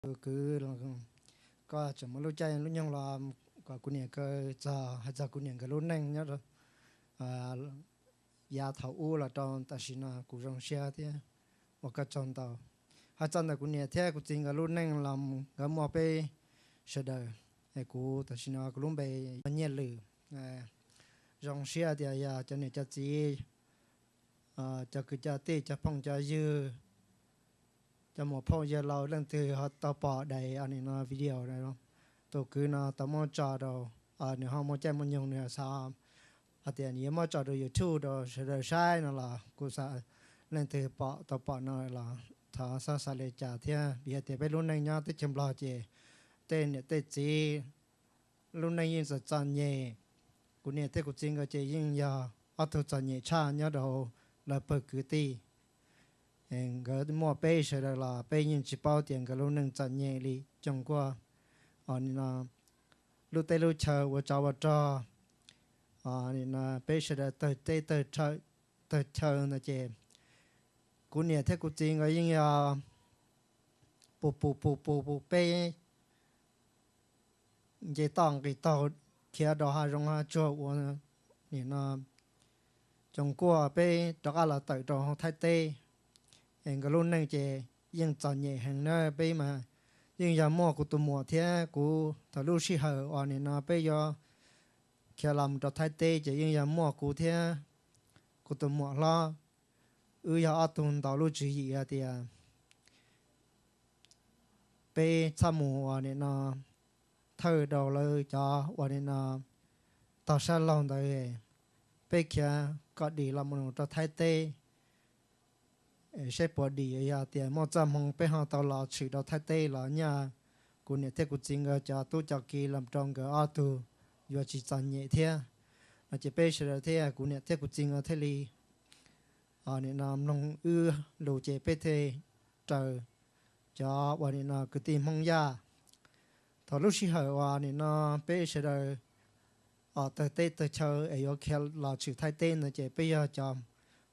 Tus kwv, koj tseem muaj lub caij lub nyoog los kom kuv niam kaw txog, hais txog kuv niam nkawd lub neej nyob yav thaum ub los rau tam sim no. Kuv zoo siab thiab ua koj tsaug ntau. Hais txog ntawm kuv niam thiab kuv txiv nkawd lub neej los nkawd muaj peb sawv daws. Kuv tam sim no kuv lub npe yog Nyiaj Lwm. Zoo siab tias yog cov niam cov txiv, cov kwv cov tij, cov phooj cov ywg, cov muam phauj yawg laus leej twg ho tau pom daim nim no video. Tus kwv no tau muab tso rau, nws ho muaj caij muaj nyoog nws xav hais tias nws yuav muab tso rau YouTube rau sawv daws saib no los kuv xav leej twg pom tau pom no los thov xob xav li cas thiab, vim hais tias peb lub neej nyob teb chaws Nplog ces tej niam tej txiv lub neej yeej txom txom nyem. Kuv niam thiab kuv txiv nkawd ces yeej yog ob tug txom nyem tshaj nyob rau lawv pawg kwv tij. Nkawd muaj peb sawv daws los peb yeej tsis paub tias nkawd lub neej txom nyem li. Coom kuaj lub teb lub chaw ua tsov ua rog, peb sawv daws tawg teb tawg chaw ntawd ces kuv niam thiab kuv txiv nkawd yeej yog pus pus pus pus pus peb nce toj nqis taug khiav rau hav zoov hav tsuag ua nim no coom kuaj peb rov qab los tawm rau hauv Thaib teb. Es nkawd lub neej ces yeej txom nyem heev na. Peb mas yeej yog muaj kuv tus muam thiab kuv. Thaum lub sij hawm uas nim no peb yuav khiav los mus rau Thaib teb ces yeej yog muaj kuv thiab kuv tus muam hlob, wb yog ob tug ntaus lub tswv yim hais tias peb txhob mus uas nim no thawj rau lawv cov uas nim no tog sab laug ntawd. Peb khiav kom dim los mus rau Thaib teb, saib puas dim, yog tias muaj txoj hmoo peb ho tau los tshwm rau Thaib teb los nyaj kuv niam thiab kuv txiv nkawd cov tub cov kiv los rau nkawd ob tug yuav tsis txom nyem thiab no ces peb sawv daws thiab kuv niam thiab kuv txiv nkawd thiaj li nim no mloog wb lus ces peb thiaj raws cov uas nim no kwv tij Hmoob Yaj. Thaum lub sij hawm uas nim no peb sawv daws tawg teb tawg chaw es yuav khiav los tshwm Thaib teb ntawd ces peb yog cov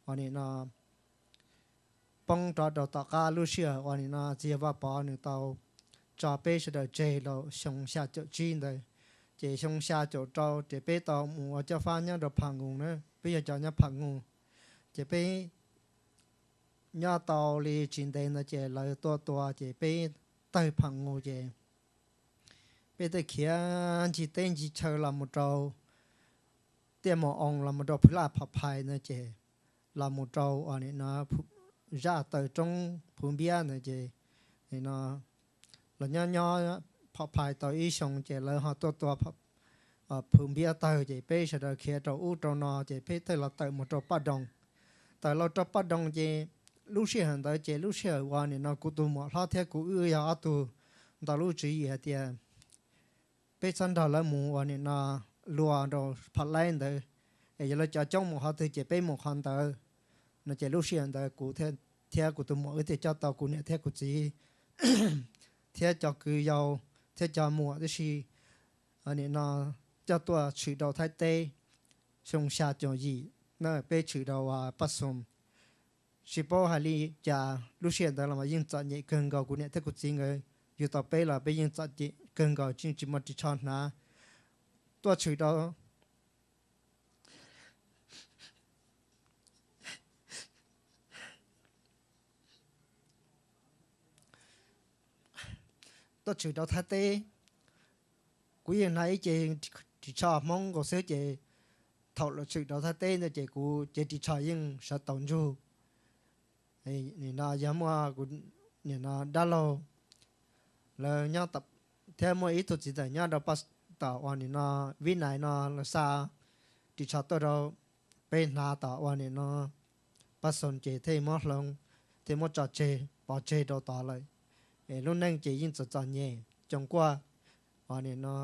uas nim no poob rov rau tom qab lub sij hawm uas nim no txiv yawg Vaj Pov nws tau tso peb sawv daws tseg rau xyoo xya caum tsib ntawd. Ces xyoo xya caum rau ces peb tau mus ua cov fab nyob rau Pham Nus na, peb yog cov nyob Pham Nus. Ces peb nyob tau li tsis ntev ntawd ces lawv tuaj tua ces peb tawg Pham Nus ces peb thiaj khiav ncig teb ncig chaw los mus rau Tiaj Mos Oo los mus rau Phwv Laj Phom Phais ntawd ces los mus rau uas nim no zaj taw roob Phuv Npiab ntawd ces nim no los nyob nyob Phom Phais tau ib xyoo ces lawv ho tuaj tua Phuv Npiab tawg ces peb sawv daws khiav rau ub rau no ces peb thiaj los tawm mus rau Paj Doos. Tawm los rau Paj Doos ces lub sij hawm ntawd ces lub sij hawm uas nim no kuv tus muam hlob thiab kuv wb yog ob tug ntaus lub tswv yim hais tias peb txhob nrog lawv mus uas nim no luas rau Phom Laib ntawd, es yog lawv cov coob mus qhov twg ces peb mus qhov ntawd no ces lub sij hawm ntawd kuv thiab kuv tus muam wb thiaj coj tau kuv niam thiab kuv txiv thiab cov kwv yau thiab cov muam tib si nim no coj tuaj tshwm rau Thaib teb. Xyoo xya caum yim na peb tshwm rau Paj Xoos. Tsis paub hais li cas lub sij hawm ntawd los yeej txom nyem kawg nkaus, kuv niam thiab kuv txiv nkawd yug tau peb los peb yeej txom nyem kawg nkaus, yeej tsis muaj ris tsho hnav. Tuaj tshwm rau tuaj tshwm rau Thaib teb, kuv yeej hnav ib ce ris tsho Hmoob nkaus xwb ces thaum los tshwm rau Thaib teb ntawd ces kuv cev ris tsho yeej sawv taus ntsug. Nim no yog muaj kuv nim no dab laug lawv nyob thiab muaj ib tug txiv ntxawm nyob rau tom uas nim no Vib Nais no lawv xa ris tsho tuaj rau peb hnav tom uas nim no Paj Xoos ces thiaj muab hloov, thiaj muab tso tseg pov tseg rau tod lawm. Es lub neej ces yeej txom txom nyem coom kuaj uas nim no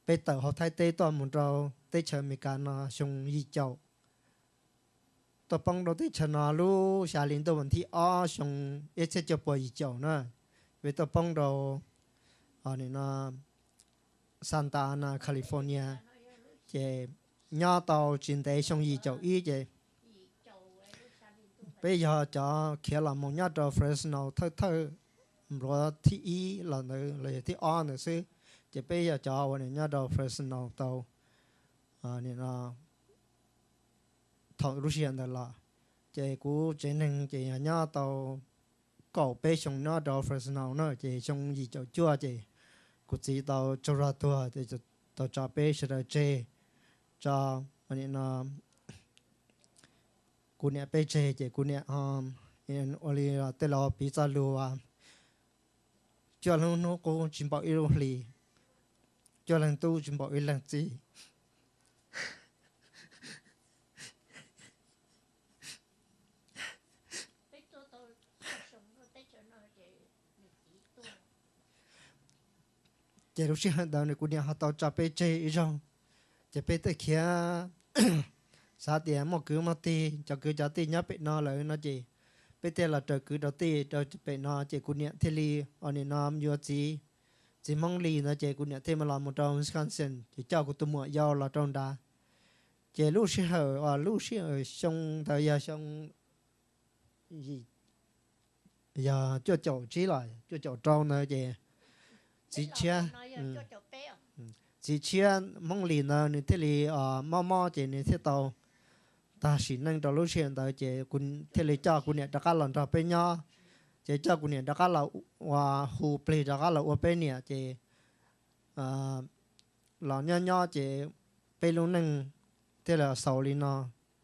peb tawm hauv Thaib teb tuaj mus rau teb chaws Amelikas no xyoo yim caum. Tuaj poob rau teb chaws no lub xya hli ntuj vas thib ob xyoo ib txhiab cuaj puas yim caum na, peb tuaj poob rau nim no Santa Ana, California, ces nyob tau tsis ntev xyoo yim caum ib ces Peb yog cov khiav los mus nyob rau Fresno thawj thawj npluav thib ib los ntawd los yog thib ob ntawd xwb. Ces peb yog cov uas nyob rau Fresno tau thaum lub sij hawm ntawd los. Ces kuv tsev neeg ces yog nyob tau kaum peb xyoo nyob rau Fresno na, ces xyoo yim caum cuaj ces kuv txiv tau tsaug zog tuag ces tau tso peb sawv daws tseg, tso kuv niam peb tseg ces kuv niam ua li tej laus piv txoj lus, cuaj leeg hnub qub tsis npaum ib lub hlis, cuaj leeg tub tsis npaum ib leeg txiv. Ces lub sij hawm ntawd nws kuv niam ho tau tso peb tseg ib zaug, ces peb thiaj khiav, xav tias muaj kwv muaj tij, cov kwv cov tij nyob pem no lawm no ces peb thiaj los raws kwv rau tij rau pem no ces kuv niam thiaj li, o nim no yuav txiv, txiv Hmoob Lis ntawd ces kuv niam thiaj los mus rau Wisconsin ces coj kuv tus muam yau los rau nrad. Ces lub sij hawm, lub sij hawm xyoo ntawd yog xyoo yog cuaj caum tsib los cuaj caum rau ntawd ces txiv tshiab, txiv tshiab Hmoob Lis ntawd nws thiaj li mob mob ces nws thiaj tau tag sim neej rau lub sij hawm ntawd ces kuv thiaj li coj kuv niam rov qab los nrog peb nyob. Ces coj kuv niam rov qab los ua, hu plig rov qab los ua peb niam ces los nyob nyob ces peb lub neej thiaj li xaus li no.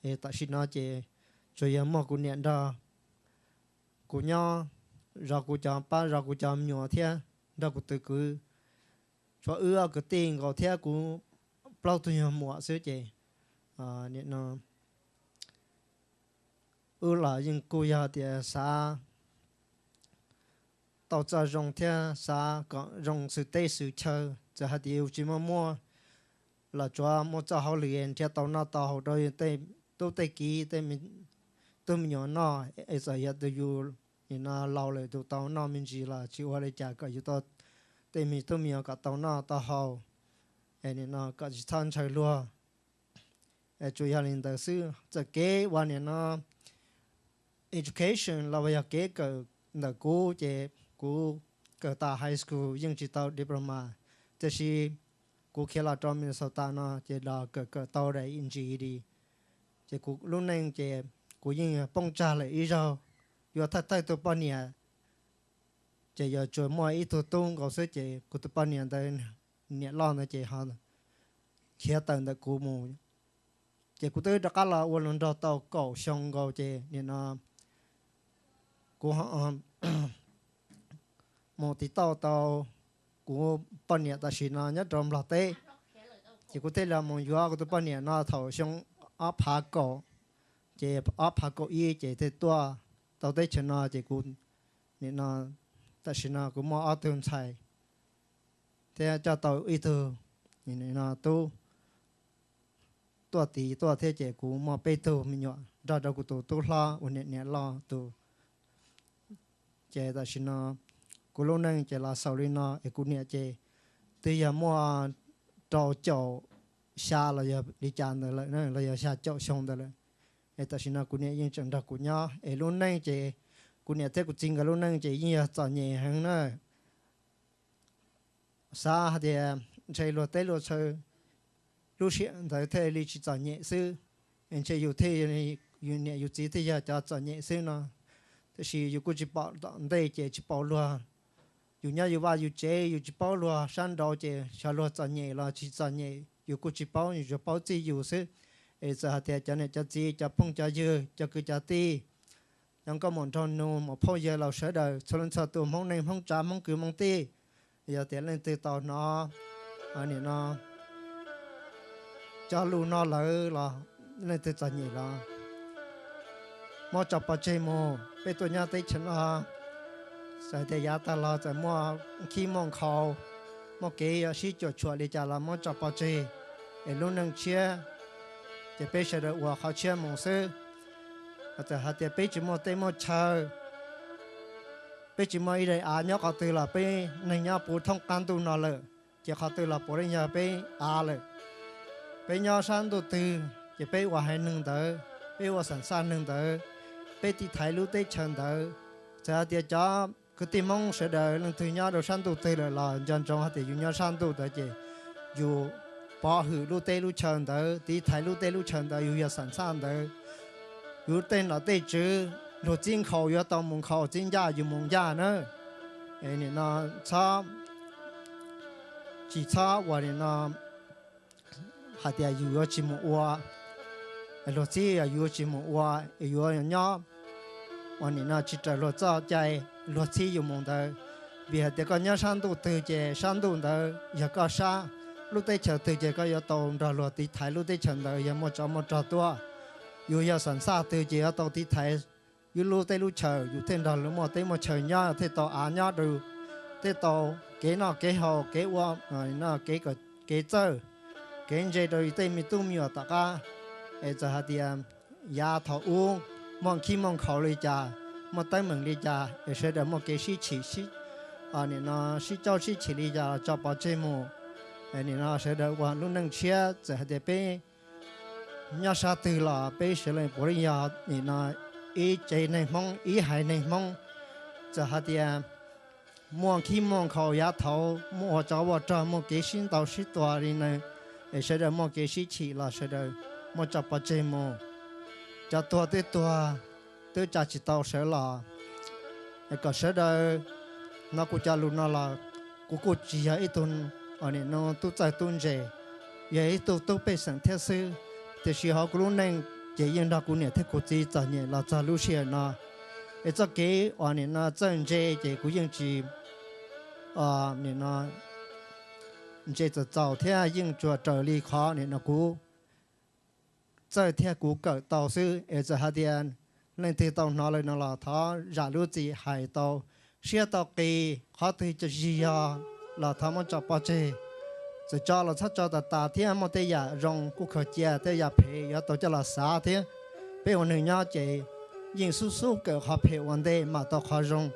Es tam sim no ces tsuas yog muaj kuv niam nrog kuv nyob, zov kuv cov pab, zov kuv cov me nyuam thiab nrog kuv tus kwv, tshuav wb ob kwv tij nkaus thiab kuv plaub tug nyuag muam xwb ces nim no wb los yeej kuj yog tias xav tau txoj zoo thiab xav kom zoo xwm teb xwm chaw. Txawm hais tias yus tsis muaj muaj los tsuav muaj txoj hauj lwm nrhiav tau noj tau haus rau yus tej tub tej kiv, tej tub me nyuam noj. Es txawm yog tus yus nim no laus lawm tus tau noj me ntsis los tsis ua li cas, kom yus tau tej me tub me nyuam kom tau noj tau haus, es nim no kom tsis txhob ntshaw luag. Tsuas yog li ntawd xwb. Txawm kev ua nim no education los yog kev kawm ntawm kuv ces kuv kawm tas high school yeej tsis tau diploma, tiam sis kuv khiav los rau Minnesota no ces los kawm kawm tau daim ntsis li. Ces kuv lub neej ces kuv yeej poob tsag lawm ib zaug, yuav thawj thawj tug poj niam ces yuav tsuas muaj ib tug tub nkaus xwb ces kuv tus poj niam ntawd, niam loj ntawd ces ho khiav tawm ntawm kuv mus. Ces kuv twb rov qab los ua hluas nraug tau kaum xyoo nkaus ces nim no kuv mus tiv tauj tau kuv poj niam tam sim no nyob rau Nplog teb. Ces kuv thiaj li mus yuav kuv tus poj niam no thaum xyoo ob phav kaum, ces ob phav kaum ib ces thiaj tuaj tau teb chaws no ces kuv nim no tam sim no kuv muaj ob tug ntxhais thiab coj tau ib tug tub tuaj tiv tuaj thiab ces kuv muaj peb tug me nyuam nrog rau kuv tus tub hlob uas niam niam loj tus. Ces tam sim no kuv lub neej ces los xaus li no es kuv niam ces twb yog muaj rau caum xya los yog li cas ntawd lawm na, los yog xya caum xyoo ntawd lawm. Es tam sim no kuv niam yeej tseem nrog kuv nyob es lub neej ces kuv niam thiab kuv txiv nkawd lub neej ces yeej yog txom nyem heev na. Xav hais tias ntshe luag teb luag chaw lub sij hawm ntawd thiaj li tsis txom nyem xwb, ntshe yus thiaj, yus niam yus txiv thiaj yog cov txom nyem xwb no. Tiam sis yus kuj tsis pom tom ntej ces tsis paub luag, yus nyob yus vaj yus tsev yus tsis paub luag sab nraud ces xyov luag txom nyem los tsis txom nyem yus kuj tsis paub, yus tsuas paub txij yus xwb. Es txawm hais tias cov niam cov txiv, cov phooj cov ywg, cov kwv cov tij, cov nkauj muam nraug nus, muam phauj yawg laus sawv daws, txhua leej txhua tus, Hmoob neej Hmoob tsav, Hmoob kwv Hmoob tij, yog tias leej twg tau hnov nim no cov lus no lawm los leej twg txom nyem los muab tso pov tseg mus. Peb tuaj nyob teb chaws no, txawm tias yav tag los txawm muaj khib muaj nkhaus, muaj kev sib cuam tshuam li cas los muab tso pov tseg, es lub neej tshiab ces peb sawv daws ua qhov tshiab mus xwb. Txawm hais tias peb tsis muaj teb muaj chaw, peb tsis muaj ib daim av nyob qhov twg los peb neeg nyob puv thoob qab ntuj no lawm, ces qhov twg los puav leej yog peb av lawm. Peb nyob sab ntuj twg ces peb ua haiv neeg ntawd, peb ua xam xaj neeg ntawd. peb tiv thaiv lub teb chaws ntawd. Txawm hais tias cov kwv tij Hmoob sawv daws leej twg nyob rau sab ntuj twg lawm los nco ntsoov hais tias yus nyob sab ntuj ntawd ces yus pov hwm lub teb lub chaw ntawd, tiv thaiv lub teb lub chaw ntawd, yus yog xam xaj ntawd. Yus tej nom tej tswv luag txib nkhaus yuav tau mus nkhaus, txib ncaj yus mus ncaj na. Nim no txhob, tsis txhob uas nim no hais tias yus yuav tsis mus ua, luag txib yus yuav tsis mus ua, yuav nyob uas nim no tsis raws luag txoj cai, luag txib yus mus ntawd. Vim hais tias koj nyob sab ntuj twg ces sab ntuj ntawd yog koj sab, lub teb chaws twg ces koj yuav tau nrog luag tiv thaiv lub teb chaws ntawd yog muaj tsov muaj rog tuaj. Yus yog xam xaj twg ces yuav tau tiv thaiv yus lub teb lub chaws, yus thiaj nrog luag muaj teb muaj chaw nyob, thiaj tau av nyob rau, thiaj tau kev noj kev haus, kev ua, kev txawj, kev ntse rau yus tej me tub me nyuam tom qab. Es txawm hais tias yav thaum ub muaj khib muaj nkhaus li cas, muaj teeb meem li cas, es sawv daws muaj kev sib chim, nim no sib caub sib chim li cas los tso pov tseg mus. Nim no sawv daws ua lub neej tshiab, txawm hais tias peb nyob sab twg los peb sawv daws puav leej yog nim no ib tsev neeg Hmoob, ib haiv neeg Hmoob. Txawm hais tias muaj khib muaj nkhaus yav thaud, muaj ua tsov ua rog, muaj kev sib ntaus sib tua li no, es sawv daws muaj kev sib chim los sawv daws muab tso pov tseg mus. Cov tuag twb tuag, twb tsa tsis tau sawv los. Kom sawv daws hnov kuv cov lus no los, kuv kuj tsis yog ib tug nim no tub txawj tub ntse, yog ib tug tub pej xeem thiab xwb, tiam sis hauv kuv lub neej ces yeej nrog kuv niam thiab kuv txiv txom nyem los txog lub sij hawm no. Es txoj kev uas nim no txawj ntse ces kuv yeej tsis nim no ntse txaus txaus thiab, yeej tsuas raws li qhov nim no kuv txawj thiab kuv kawm tau xwb. Es txawm hais tias leej twg tau hnov lawm no los thov zam lub txim, hais tau siab tau qis, qhov twg tsis yog los thov muab tso pov tseg. Txawm tso los txhob tso tas tas thiab, muaj tej yam zoo kuj khaws cia, tej yam phem yuav tau coj los xav thiab. Peb ua neeg nyob ces yeej xub xub kawm qhov phem ua ntej mam tau qhov zoo.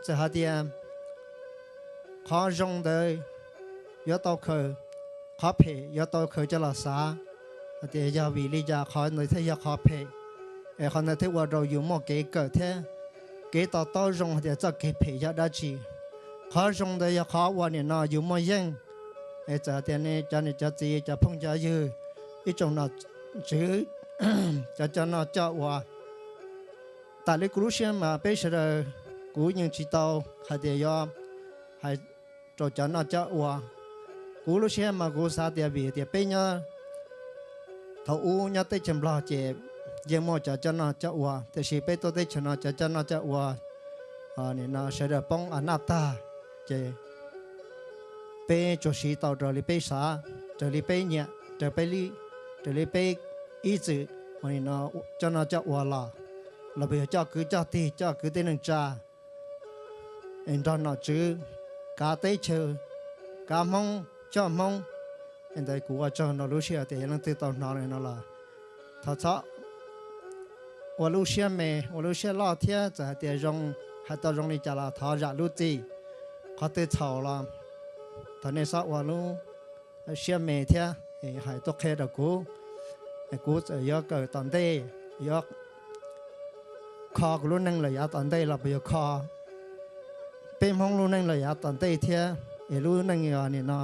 Txawm hais tias qhov zoo ntawd yuav tau khaws, qhov phem yuav tau khaws coj los xav, hais tias yog vim li cas qhov ntawd thiaj yog qhov phem, es qhov ntawd thiaj ua rau yus muaj kev kawm thiab kev to taub zoo hais tias txoj kev phem yog dab tsi. Qhov zoo ntawd yog qhov uas nim no yus muaj yeej. Es txawm hais tias nej cov niam cov txiv, cov phooj cov ywg, ib tsoom nom tswv, cov coj noj coj ua, tas li kuv lub siab mas peb sawv daws, kuv yeej tsis tau hais tias yuav hais rau cov noj coj ua. Kuv lub siab mas kuv xav tias vim tias peb nyob thaum ub nyob teb chaws Nplog ces yeej muaj cov coj noj coj ua, tiam sis peb tuaj teb chaws no cov coj noj coj ua nim no sawv daws poob a naj tag, ces peb tsuas siv tau raws li peb xav, raws li peb nyiam, raws peb li, raws li peb ib txwm ua nim no coj noj coj ua los, los puas yog coj kwv coj tij, coj kwv tij neej tsa, es nrog nom tswv kav teb chaws, kav Hmoob, coj Hmoob. Es ntawd kuv ua tsaug rau lub sij hawm tias yog leej twg tau hnov li no los thov txhob ua lub siab me, ua lub siab loj thiab. Txawm hais tias zoo, hais tau zoo li cas los thov zam lub txim. Qhov twg txhaum los thov nej txhob ua lub siab me thiab, hais tuaj qhia rau kuv. Kuv txawm yuav kawm tom ntej, yuav kho kuv lub neej lawm yav tom ntej los puas yuav kho peb Hmoob lub neej lawm yav tom ntej thiab. Es lub neej yog nim no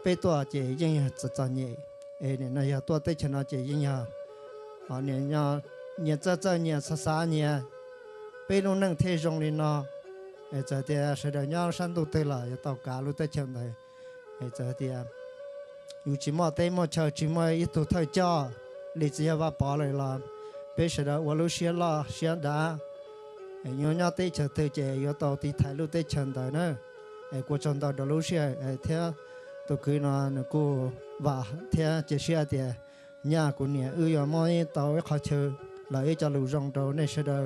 peb tuaj ces yeej yog txom txom nyem, es nim no yog tuaj teb chaws no ces yeej yog nyias txawj txawj nyias xav xav nyias, peb lub neej thiaj zoo li no. Es txawm tias sawv daws nyob sab ntuj twg los yuav tau kav lub teb chaws ntawd. Es txawm tias yus tsis muaj teb muaj chaw, tsis muaj ib tug thawj coj li txiv yawg Vaj Pov lawm los peb sawv daws ua lub siab loj siab dav, yuav nyob teb chaws twg ces yuav tau tiv thaiv lub teb chaws ntawd na. Es kuv ua tsaug ntau rau lub sij hawm thiab. Tus kwv no nws kuj vam thiab cia siab tias nyaj kuv niam wb yuav muab tau ib qhov chaw los ib co lus zoo rau nej sawv daws.